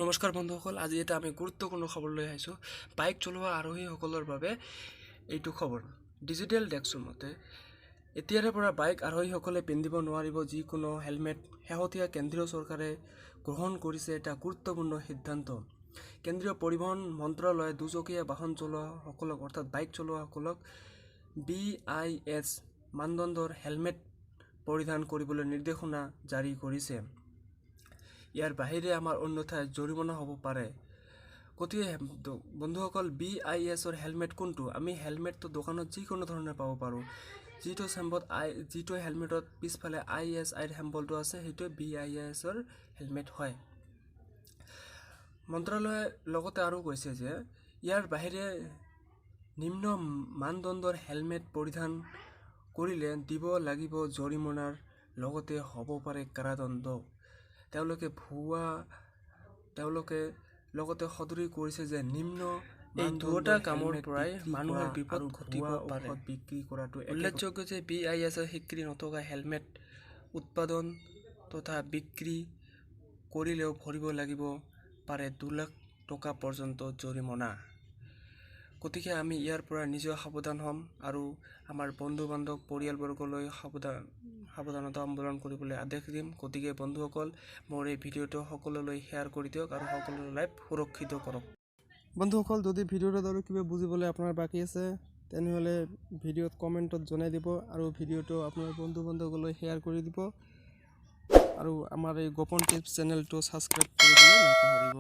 নমস্কাৰ বন্ধুসকল, আজি এটা আমি গুৰুত্বপূৰ্ণ খবৰ লৈ আহিছোঁ বাইক চলোৱা আৰোহীসকলৰ বাবে। এইটো খবৰ ডিজিটেল ডেস্কৰ মতে, এতিয়াৰে পৰা বাইক আৰোহীসকলে পিন্ধিব নোৱাৰিব যিকোনো হেলমেট। শেহতীয়া কেন্দ্ৰীয় চৰকাৰে গ্ৰহণ কৰিছে এটা গুৰুত্বপূৰ্ণ সিদ্ধান্ত। কেন্দ্ৰীয় পৰিবহণ মন্ত্ৰালয়ে দুচকীয়া বাহন চলোৱাসকলক, অৰ্থাৎ বাইক চলোৱাসকলক বিআইএছ মানদণ্ডৰ হেলমেট পৰিধান কৰিবলৈ নিৰ্দেশনা জাৰি কৰিছে। ইয়াৰ বাহিৰে আমাৰ অন্যথাই জৰিমনা হ'ব পাৰে। গতিকে বন্ধুসকল, বিআইএছৰ হেলমেট কোনটো? আমি হেলমেটটো দোকানত যিকোনো ধৰণে পাব পাৰোঁ। যিটো চেম্বত আই যিটো হেলমেটত পিছফালে আইএছআইৰ চেম্বলটো আছে, সেইটোৱে বিআইএছৰ হেলমেট হয়। মন্ত্ৰালয়ে লগতে আৰু কৈছে যে ইয়াৰ বাহিৰে নিম্ন মানদণ্ডৰ হেলমেট পৰিধান কৰিলে দিব লাগিব জৰিমনাৰ লগতে হ'ব পাৰে কাৰাদণ্ড। তেওঁলোকে লগতে সদৰি কৰিছে যে নিম্ন এই দুয়োটা মানদণ্ডৰ কামৰ হেলমেট পৰাই বিক্ৰী মানুহৰ কৰা বিপদ আৰু ঘটিব ভুৱা পাৰে। ঔষধ বিক্ৰী কৰাটো একে। উল্লেখযোগ্য যে বিআইএছৰ স্বীকৃতি নথকা হেলমেট উৎপাদন তথা বিক্ৰী কৰিলেও ভৰিব লাগিব পাৰে 2 লাখ টকা পৰ্যন্ত জৰিমনা। গতিকে আমি ইয়াৰ পৰা নিজেও সাৱধান হ'ম আৰু আমাৰ বন্ধু বান্ধৱ, পৰিয়ালবৰ্গলৈ সাৱধানতা অৱলম্বন কৰিবলৈ আদেশ দিম। গতিকে বন্ধুসকল, মোৰ এই ভিডিঅ'টো সকলোলৈ শ্বেয়াৰ কৰি দিয়ক আৰু সকলোৰে লাইফ সুৰক্ষিত কৰক। বন্ধুসকল, যদি ভিডিঅ'টোত আৰু কিবা বুজিবলৈ আপোনাৰ বাকী আছে, তেনেহ'লে ভিডিঅ'ত কমেণ্টত জনাই দিব আৰু ভিডিঅ'টো আপোনাৰ বন্ধু বান্ধৱলৈ শ্বেয়াৰ কৰি দিব আৰু আমাৰ এই গোপন টিপছ চেনেলটো ছাবস্ক্ৰাইব কৰিবলৈ নাপাহৰিব।